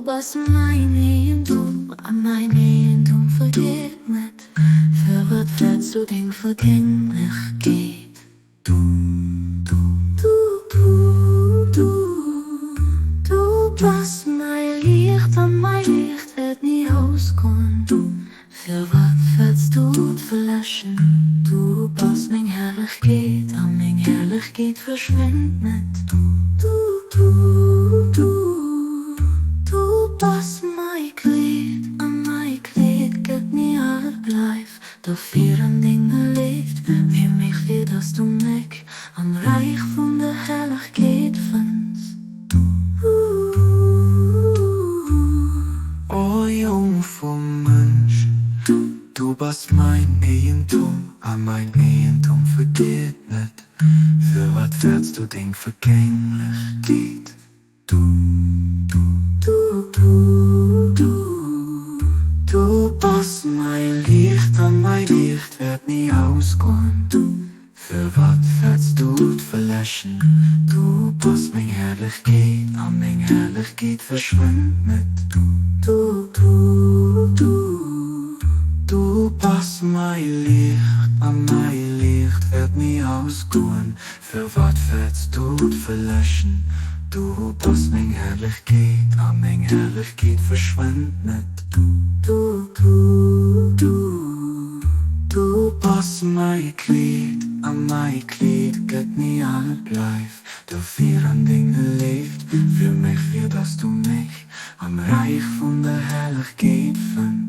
Bass mäin Eegentum, a mäin Eegentum vergeet net. Firwat fäerts du deng Vergänglechkeet? Du, du, du, du, du, du bass mäi Liicht, a mäi Liicht wäert ni ausgoen. Firwat fäerts du d'Verläschen? Du bass meng Herrlechkeet, a meng Herrlechkeet verschwënnt net. Du, du, du, du bass mäi Kleed, a mäi Kleed gëtt ni al. Bleif dofir an denger Léift fir mech, fir dass du mech am Räich vun der Herrlechkeet fënns. O Jong vum Mënsch, du bass mäin Eegentum, a mäin Eegentum vergeet net. Firwat fäerts du deng Vergänglechkeet? Du, du, du, du, du, du bass mäi Liicht, a mäi Liicht wäert ni ausgoen. Firwat fäerts du d'Verläschen? Du bass meng Herrlechkeet, a meng Herrlechkeet verschwënnt net. Du, du, du, du bass mäi Liicht, a mäi Liicht wäert ni ausgoen. Firwat fäerts du d'Verläschen? Du bass meng Herrlechkeet, a meng Herrlechkeet verschwënnt net. Du, du, du, du bass mäi Kleed, a mäi Kleed gëtt ni al. Bleif dofir an denger Léift fir mech, fir dass du mech am Räich vun der Herrlechkeet fënns.